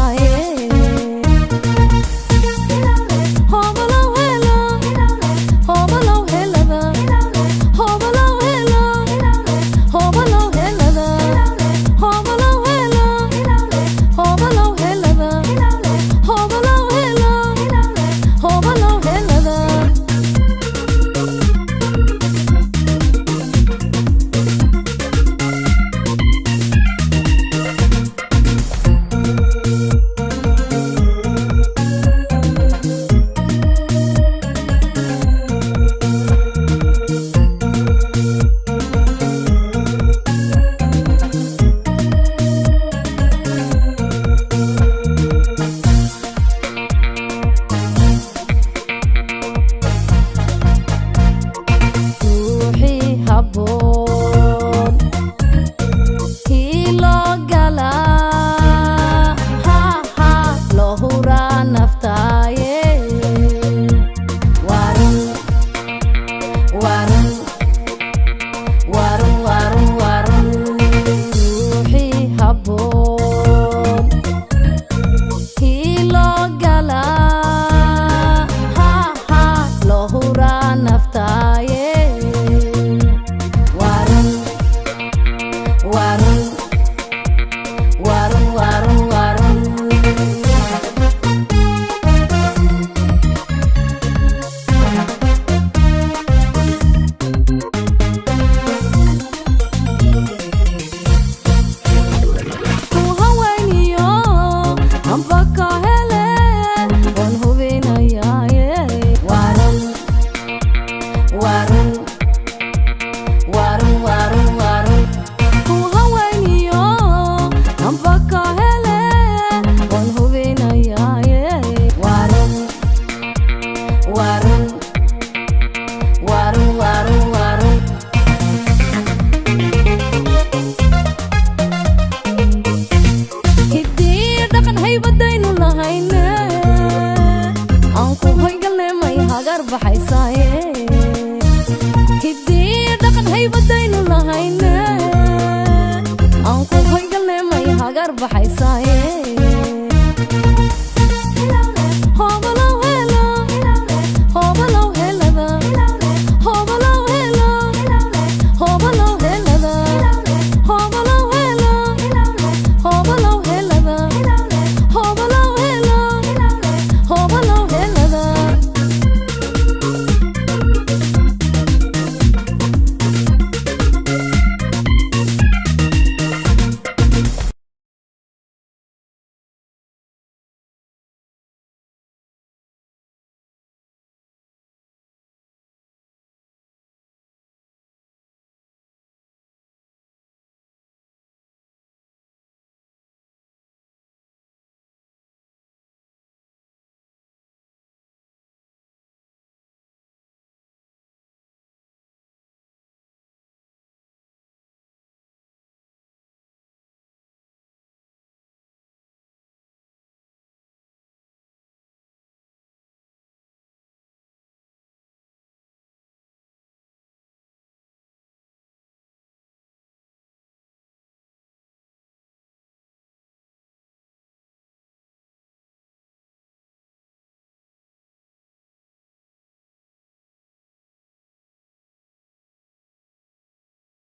baxaysaaye. Hobalow helo, hobalow helada, hobalow helo, hobalow helada, hobalow helo, hobalow helada, hobalow helo, hobalow helada. Ruuxii habboon kii loo galaa, ha ha, loo huraa naftaaye. Warun, warun, warun, warun, warun. Ruuxii habboon kii loo galaa, ha ha, loo huraa naftaaye. Warun, warun, warun, warun, warun. Ku hawayniyo amba ka hele, waan hubinayaaye. Warun, warun, warun, warun, warun. Ku hawayniyo amba ka hele, waan hubinayaaye. Warun, warun, warun, warun, warun. Hiddii dhaqan haybadaynu lahayne, aan ku hoygalne, may hagar baxaysaaye. Hiddii dhaqan haybadaynu lahayne, aan ku hoygalne, may hagar baxaysaaye.